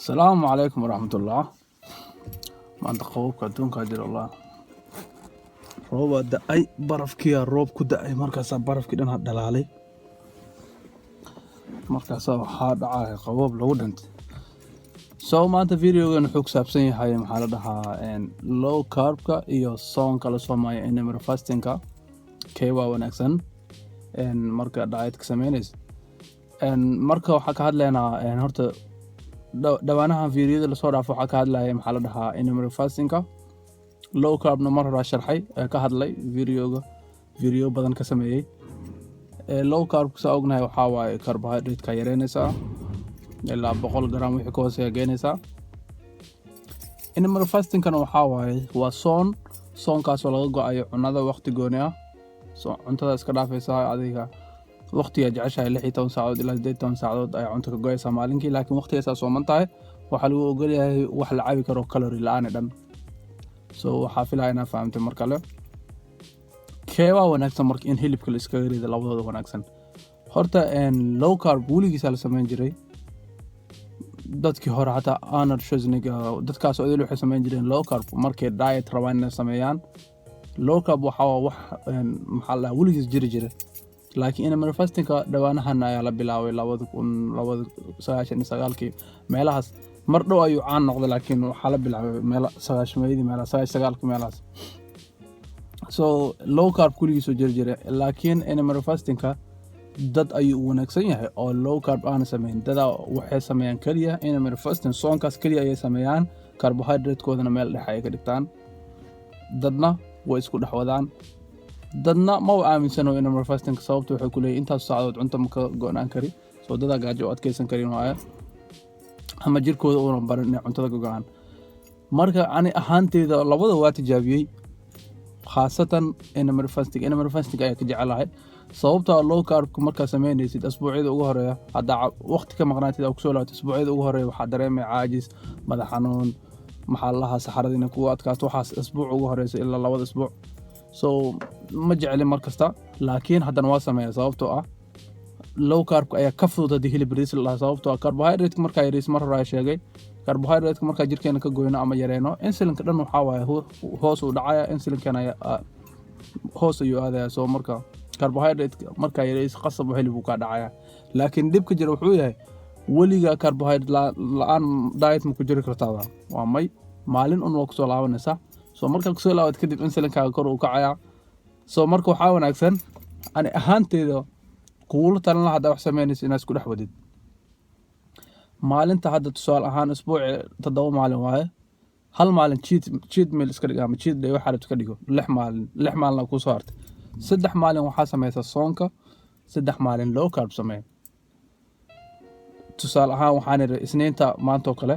Asalaamu calaykum waraxmatullah. Maanta qabobka adduunkaa jira wallah. Roobaa da'ay, barafkiyaa roob ku da'ay, markaasaa barafkii dhan dhalaalay. Markaasaa waxaa dhacaya qaboob lagu dhintay. So maanta videogan wuxuu ku saabsan yahay, maxaa la dhahaa, low carbka iyo soonka la soomaayo, intermittent fastingka, kee waa wanaagsan marka dietka sameynaysa. Marka waxaa ka hadlaynaa horta dhawaanahan videoyada lasoo dhaafo waxaa ka hadlaya, maxaa la dhahaa, intermittent fastingka. Low carbna mar horaa sharxay ee ka hadlay videoga, video badan ka sameeyey. Low carb saa ognahay waxaa waaye carbohydrate-ka yareynaysaa, ilaa 100 gram wixii ka hooseeya geynaysaa. Intermittent fastingkana waxaa waaye waa soon, soonkaasoo laga go-ayo cunada waqti gooni ah. So cuntada iska dhaafaysaa adiga waqtigaa jeceshahay, 16 saacadood ilaa 18 saacadood ayaa cunto ka goyaysaa maalinkii, laakiin waqtigaasaa sooman tahay waxaa lagu ogolyahay wax la cabi karo calorie la-aan dhan. So waxaa filaya inaa fahamtay. Mar kale, keebaa wanaagsan marka in hilibka la iskaga rido labadooda wanaagsan? Horta low carb weligiisaa la samayn jiray. Dadkii hore, xataa Arnold Schwarzenegger, dadkaas odil waxay samayn jireen low carb markay diet rabaan inay sameeyaan. Low carb waxaa waa wax maxaa la dhahaa, weligiis jiri jira, laakiin intermittent fastingka dhawaanahan ayaa la bilaabay, 2000 labada 99-kii meelahaas. Mar dhow ayuu caan noqday, laakiin waxaa la bilaabay meela sagaashameeyadii, meelaha 99-kii meelahaas. So low carb kuligiisoo jiri jira, laakiin intermittent fastingka dad ayuu u wanaagsan yahay oo low carb aana sameyn. Dadaa waxay sameeyaan keliya intermittent fasting, soonkaas keliya ayay sameeyaan, carbohydrate-koodana meel dhexe ay ka dhigtaan. Dadna way isku dhex wadaan, dadna ma u aaminsano intermittent fasting. Sababta waxay ku leeyihin intaas saacadood cunto ma ka go'naan kari. So dadaa gaajo u adkeysan karin waaye ama jirkooda uunan barin inay cuntada ka go'aan. Marka ani ahaanteyda labada waa tijaabiyey, khaasatan intermittent fasting. Intermittent fasting ayaa ka jecelahay, sababta low carbka markaa sameynaysid asbuucyada ugu horeeya, haddaa waqti ka maqnaatid aa kusoo laabato, asbuucyada ugu horeeya waxaa dareemaya caajis, madax xanuun, maxaa la lahaa, saxarada inay kugu adkaato. Waxaas asbuuc ugu horeysa ilaa 2da isbuuc. So ma jecli mar kasta, laakiin haddana waa sameeya, sababtoo ah low carbka ayaa ka fudud haddii hilib riis la dhahaa, sababtoo ah carbohydrate markaa yariis, mar hore ayaa sheegay, carbohydrate markaa jirkeena ka goyno ama yareyno, insulinka dhan waxaa waaye hoos uu dhacaya, insulinkana hoos ayuu aadaya. So marka carbohydrate markaa yariis, qasab hilib uu kaa dhacaya. Laakiin dhibka jira wuxuu yahay, weliga carbohydrate la-aan diet ma ku jiri kartaa? Waa may. Maalin un waa kusoo laabanaysaa. So markaa kusoo laabad kadib, insulinkaaga kor uu kacayaa. So marka waxaa wanaagsan, ani ahaanteyda kugula talin lahaa, haddaa wax sameynaysa, inaad isku dhex wadid maalinta. Hadda tusaale ahaan isbuuci 7 maalin waaye, hal maalin cheat meal iska dhigo ama cheat day waxaa rabto ka dhigo. 6 maalin, 6 maalin kusoo hartay. 3 maalin waxaa sameysaa soonka, 3 maalin low carb samee. Tusaale ahaan waxaan idhi Isniinta maantoo kale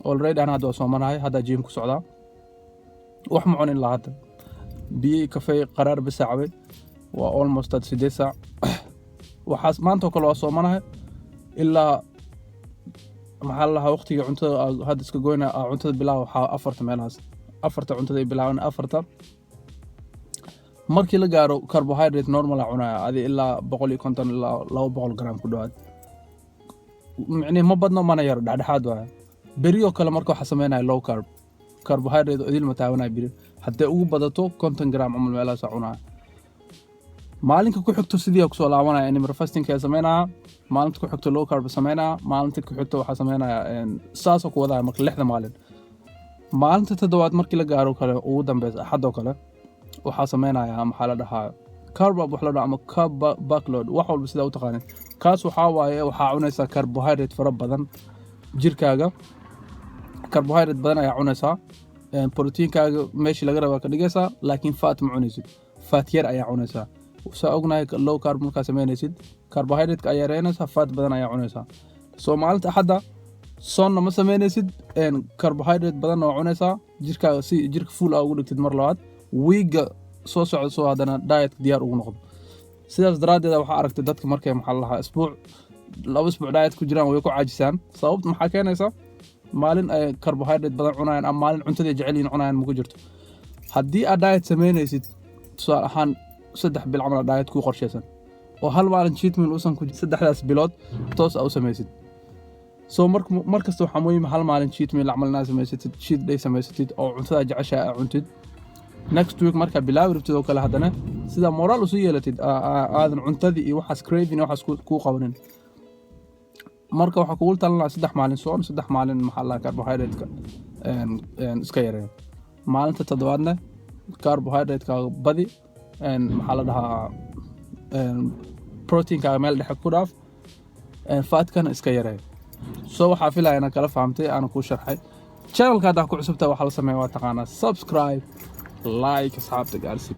already aan hadda waa soomanahay, haddaa gym ku socdaa, wax ma cunin ilaa hadda, biyo iyo kafey qaraar bisa cabay, waa almost at 8 saac. Waxaas maantoo kale waa soomanahay ilaa, maxaa la lahaa, waqtiga cuntada hadda iska goyna, cuntada bilaaba waxaa 4ta meelahaas, 4ta cuntada ay bilaaban. 4ta markii la gaaro, carbohydrate normal a cunaya, adi ilaa 150 ilaa 200 gram ku dhawaad, micnihi ma badno mana yaro, dhexdhexaad waaya. Beriyoo kale marka waxaa sameynaya low carb, carbohydrate oo idil ma taabanaya beri, haddee ugu badato 50 gram camal meelahaas cunaya. Maalinka ku xigto sidii kusoo laabanaya, intermittent fasting ayaa sameynaya, maalinta ku xigto low carb sameynaya, maalinta ku xigto waxaa sameynaya, saasoo ku wadaya. Marka 6da maalin, maalinta toddobaad markii la gaaro kale ugu dambeysa, Axadoo kale, waxaa sameynaya, maxaa la dhahaa, carb up wax la dhaho ama carb backload, wax walba sidaa u taqaanin. Kaas waxaa waaye waxaa cunaysaa carbohydrate fara badan, jirkaaga carbohydrate badan ayaa cunaysaa, proteinkaaga meeshii laga rabaa ka dhigaysaa, laakiin fat ma cunaysid, fat yar ayaa cunaysaa. Saa ognahay, low carb markaa sameynaysid, carbohydrate ayaa yareynaysaa, fat badan ayaa cunaysaa. So maalinta Axadda soonna ma sameynaysid, carbohydrate badanna waa cunaysaa, jirkaaga si jirka full aa ugu dhigtid mar labaad wiiga soo socda, soo haddana diet diyaar ugu noqdo. Sidaas daraaddeed waxaa aragtay dadka markay, maxaa la lahaa, isbuuc, 2 isbuuc diet ku jiraan, way ku caajisaan. Sababta maxaa keenaysa? Maalin ay carbohydrate badan cunayaan ama maalin cuntada jecel yihiin cunayaan ma ku jirto. Haddii aad diet sameynaysid, tusaale ahaan 3 bil camal diet kuu qorshaysan oo hal maalin cheat meal uusan ku, 3daas bilood toos aa u samaysid. So mar kasta waxaa muhiim hal maalin cheat meal camal inaad samaysatid, cheat day samaysatid oo cuntada jeceshahay aad cuntid. Next week markaa bilaabi rabtid oo kale, haddana sida moral usu yeelatid, aadan cuntadii iyo waxaas craving iyo waxaas kuu qabanin. Marka waxaa kugu talin lahaa 3 maalin soon, 3 maalin, maxaa la, carbohydrate-ka iska yareeyo. Maalinta toddobaadna carbohydrate-kaaga badi, maxaa la dhahaa, proteinkaaga meel dhexe ku dhaaf, fatkana iska yareeyo. So waxaa filaya inaan kala fahamtay, aana kuu sharxay. Channelka haddaa ku cusubtahay, waxaa la sameeya waa taqaanaa: subscribe, like, asxaabta gaarsii.